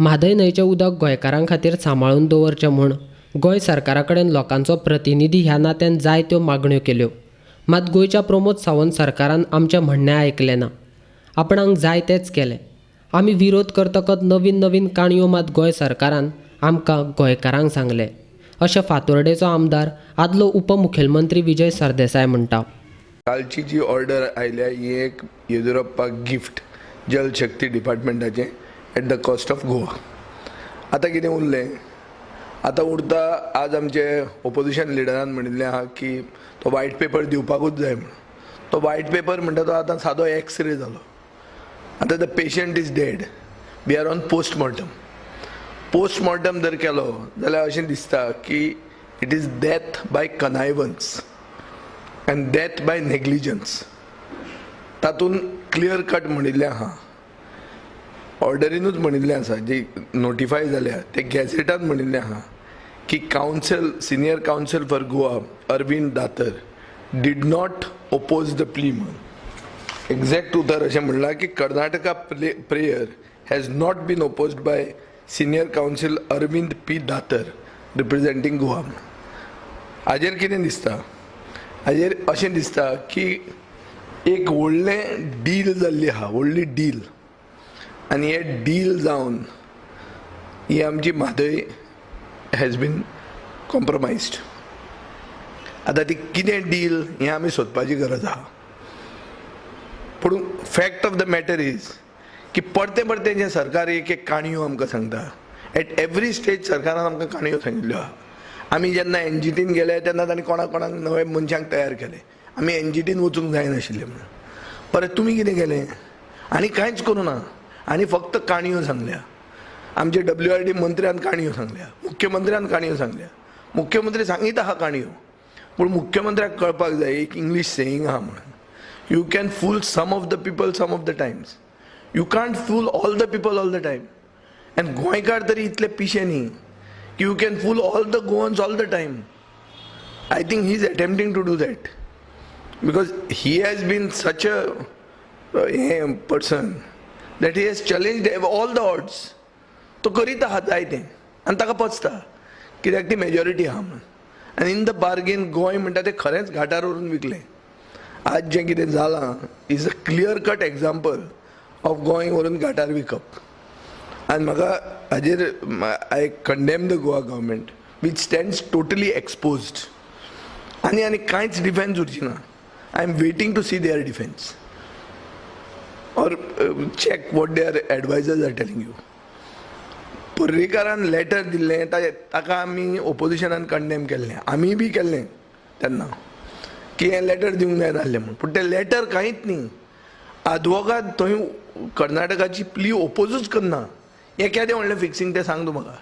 म्हादय न्हंयचें उदक गोंयकारां खातीर सांबाळून दवरचें म्हूण गोंय सरकारा कडेन लोकांचो प्रतिनिधी ह्या नात्यान जायत्यो मागण्यो केल्यो. मात गोंयच्या प्रमोद सावंत सरकारान आमचें म्हणणें आयकलें ना. आपणाक जाय तेंच केलें. आमी विरोध करतकच नवीन नवीन काणयो मात गोंय सरकारान आमकां गोंयकारांक सांगलें, अशें फातोर्डेचो आमदार आदलो उपमुखेलमंत्री विजय सरदेसाय म्हणटा. कालची जी ऑर्डर आयल्या ही एक येडियुरप्पाक गिफ्ट जल शक्ती डिपार्टमेंटाचें at the cost of Goa. आतां कितें उरलें? आतां उरता, आज आमचे ओपोजिशन लिडरान म्हणिल्लें आहा की तो वायट पेपर दिवपाकूच जाय म्हणून. तो वायट पेपर म्हणटा तो आतां सादो एक्सरे जालो. आतां the patient is dead, we are on postmortem. Postmortem जर केलो जाल्यार अशें दिसता की it is death by connivance and death by negligence. तातूंत क्लियर कट म्हणिल्लें आहा, ऑर्डरीनूच म्हणिल्लें आसा, जी नोटिफाय जाल्या ते गॅझेटान म्हणिल्लें आहा की counsel, senior counsel for Goa Arvind Datar did not oppose the plea म्हणून. एग्जॅक्ट उतर अशें म्हणलां की Karnataka prayer has not been opposed by senior counsel Arvind P Datar representing Goa. हाजेर कितें दिसता? हाजेर अशें दिसता की एक व्हडलें डील जाल्ली आहा, व्हडली डील, आनी हे डील जावन ही आमची म्हादय हॅज बीन कॉम्प्रोमायज्ड. आतां ती कितें डील हें आमी सोदपाची गरज आहा. पूण fact of the matter is की परतें परतें जें सरकार एक एक काणयो आमकां सांगता, एट एवरी स्टेज सरकारान आमकां काणयो सांगिल्ल्यो आहा. आमी जेन्ना एनजीटीन गेले तेन्ना तांणी कोणा कोणाक नवे मनशांक तयार केले, आमी एनजीटीन वचूंक जायनाशिल्ले म्हणून. परत तुमी कितें केलें? आनी कांयच करूं ना आनी फक्त काणयो सांगल्या. आमचे WRD मंत्र्यान काणयो सांगल्या, मुख्यमंत्र्यान काणयो सांगल्या. मुख्यमंत्री सांगीत आहा काणयो, पूण मुख्यमंत्र्याक कळपाक जाय, एक इंग्लीश सेईंग आहा म्हणून, you can fool some of the people some of the times, you can't fool all the people all the time. And गोंयकार तरी इतले पिशे न्ही की you can fool all the Goans all the time. I think he is attempting to do that because he has been such a हें person that he has challenged all the odds. तो करीत आहा जाय तें आनी ताका पचता, कित्याक ती मेजॉरिटी आहा म्हणून. आनी इन the bargain Goa म्हणटा तें खरेंच घाटार व्हरून विकलें. आज जें कितें जालां is a clear cut example of Goa व्हरून घाटार विकप. आनी म्हाका हाजेर I condemn the Goa government which stands totally exposed. आनी आनी कांयच डिफेन्स उरची ना. I am waiting to see their defence or check what their advisers are telling you. पर्रीकारान letter दिल्लें, ताका आमी ओपोजिशनान कंडेम केल्लें, आमी बी केल्लें तेन्ना की हें लेटर दिवंक जायनासलें म्हूण. पूण तें लेटर कांयच न्ही. आदवोगाद थंय कर्नाटकाची प्ली ओपोजूच करना. हें केदें व्हडलें फिक्सिंग तें सांग तूं म्हाका.